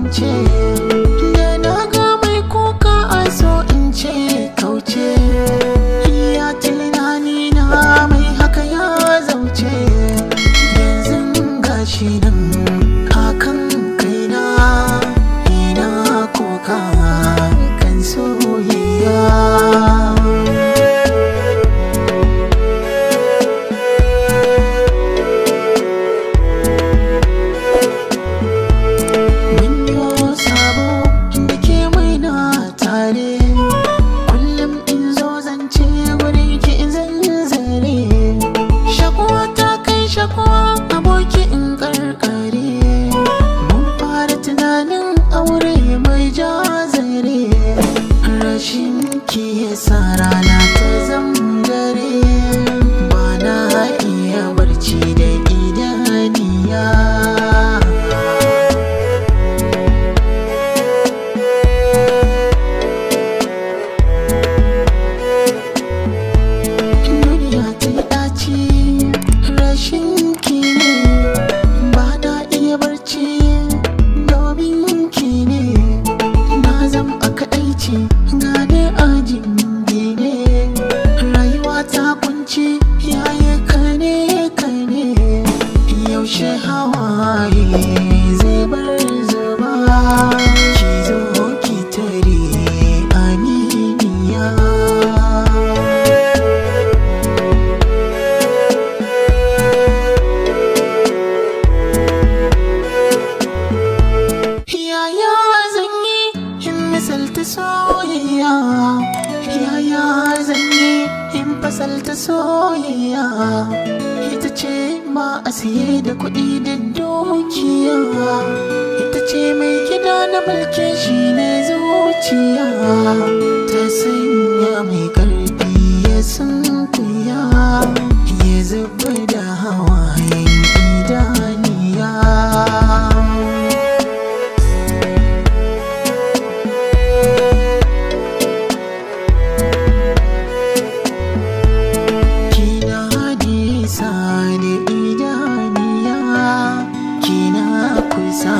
kwance. Da na ga mai kuka a so in ce kauce. Iya tunani na mai haka ya zauce. Yanzu gashi nan akan kaina ina kuka kan soyayya. Mun yo sabo da ke muna tare. Kullum in zo zance wurin ki in zanzare. Shakuwa ta kai shakuwa aboki in karkare. Mun fara tunanin aure mai jazare. Rashin ki yasa rana ta zamdare. Ba na iya barci da idaniya. Duniya ta yi ɗaci rashin ki ne. Ba na iya barci domin ki ne. Na zam a kaɗaici gane a jingine. Rayuwa ta kunci yayi kane kane. Yaushe hawaye zai bar zuba. Ki zo ki tare aminiya. Yaya zan yi in misalta soyayya? Yaya zan yi in fasalta soyayya? Ita ce ma a siye da kuɗi da dukiya. Ita ce mai gida na mulke shi ne zuciya. Ta sanya mai ƙarfi ya sunkuya, ya zuba da hawayen idaniya. Kina nisa da idaniya, kina kusa.